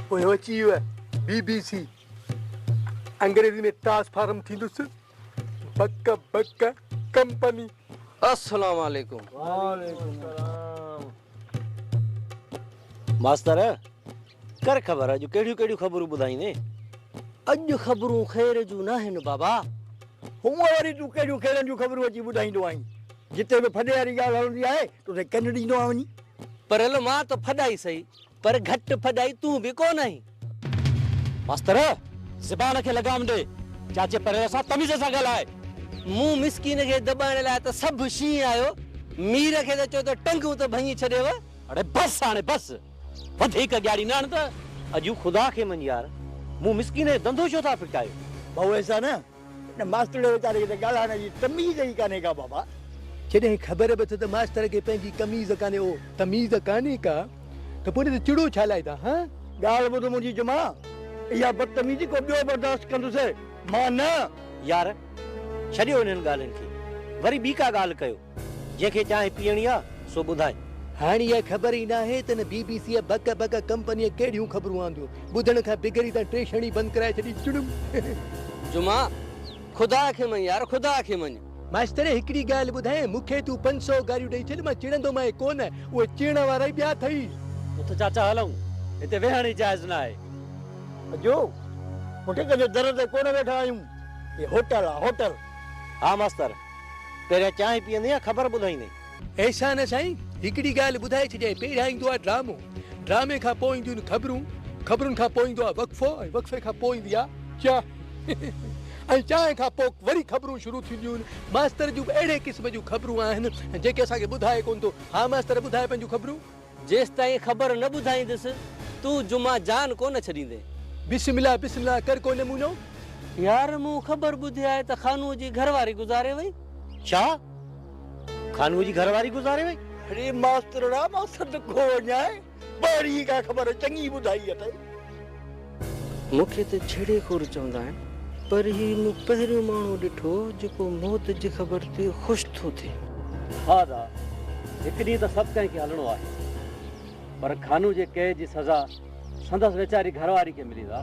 پوء هو اچي ويو بي بي سي انگريزي ۾ ٽرانسفارم ٿيندس بڪ بڪ ڪمپني. السلام عليڪم. وعليڪم السلام. ماستر ڪر خبر اڄ ڪهڙيون ڪهڙيون خبرون ٻڌائيندين؟ اڄ خبرون خير جون ناهن بابا. هونء وري تون ڪهڙيون خيرن جون خبرون اچي ٻڌائيندو آهين؟ جتي به ڦڏي واري ڳالهه هلندي آهي تتي ڪن ڏيندو آهين وڃي. پريل مان ته ڦڏائي سهي پر گهٽ ڦڏائي تون به ڪونه آهين. ماستر! زبان کي لگام ڏي. چاچي پريل سان تميز سان ڳالهاء. مون مسڪين کي دٻائڻ لاء ته سڀ شينهن آيو، مير کي ته چئو ته ٽنگون ته ڀڃي ڇڏيو. اڙي بس هاڻي بس. وڌيڪ ڳاڙي نه هڻ ته. اجهو خدا کي مڃ يار. مون مسڪين جو ڌنڌو ڇو ٿا ڦٽايو. ڀائو احسان! هن ماسترڙي ويچاري کي ته ڳالهائڻ جي تميز ئي ڪانهي ڪا بابا. جڏهن خبر به اٿس ته ماستر کي پنهنجي قميض ڪانهي او تميز ڪانهي ڪا ته پوء ان تي چڙو ڇا لاء ٿا هان؟ ڳالهه ٻڌ منهنجي جمعا، اها بدتميزي ڪو ٻيو برداشت ڪندس، مان نه. يار ڇڏيو انهن ڳالهين کي، وري ٻي ڪا ڳالهه ڪيو. جنهن کي چانهه پيئڻي آ سو ٻڌائي. هاڻي اها خبر ئي ناهي ته هن بي بي سيء بڪ بڪ ڪمپنيء ڪهڙيون خبرون آنديون. ٻڌڻ کان بگري تان ٽيشڻ ئي بند ڪرائي ڇڏي. چڙم. جمعا، خدا کي مڃ يار خدا کي مڃ. ماستر هڪڙي ڳالهه ٻڌايان، مون کي تون 500 گاريون ڏئي ڇڏ، مان چڙندومانء ڪونه. اهي چڙڻ وارا ئي ٻيا اٿئي. اٿ چاچا هلون، هتي ويهڻ ئي جائز ناهي. اجهو، پٽ ڪنهن جي در تي ڪونه ويٺا آهيون. هي هوٽل آ هوٽل. ها ماستر، پهريان چانهه پيئندين يا خبر ٻڌائيندين؟ احسان سائين، هڪڙي ڳالهه ٻڌائي ڇڏيانء، پهريان ايندو آهي ڊرامو، ڊرامي کان پوء اينديون آهن خبرون، خبرن کان پوء ايندو آهي وقفو ۽ وقفي کان پوء ايندي آهي چانهه ۽ چانهه کان پوء وري خبرون شروع ٿينديون آهن. ماستر جون به اهڙي قسم جون خبرون آهن، جيڪي اسان کي ٻڌائي ڪونه ٿو. ها ماستر ٻڌاء پنهنجون خبرون. جيستائين خبر نه ٻڌائيندس، تون جمعه جان ڪونه ڇڏيندين. بسم الله بسم الله ڪر ڪو نمونو. يار مون خبر ٻڌي آهي ته خانوء جي گهر واري گذاري وئي. ڇا؟ خانوء جي گهر واري گذاري وئي؟ اڙي ماسترڙا مان صدقو وڃانء، پهرين ڪا خبر چڱي ٻڌائي اٿئي. مون کي ته جهيڙي خور چوندا آهن، پر هي مون پهريون ماڻهو ڏٺو جيڪو موت جي خبر تي خوش ٿو ٿئي. ها ادا، هڪ ڏينهن ته سڀ ڪنهن کي هلڻو آهي، پر خانو جي قيد جي سزا سندس ويچاري گهر واري کي ملي دا.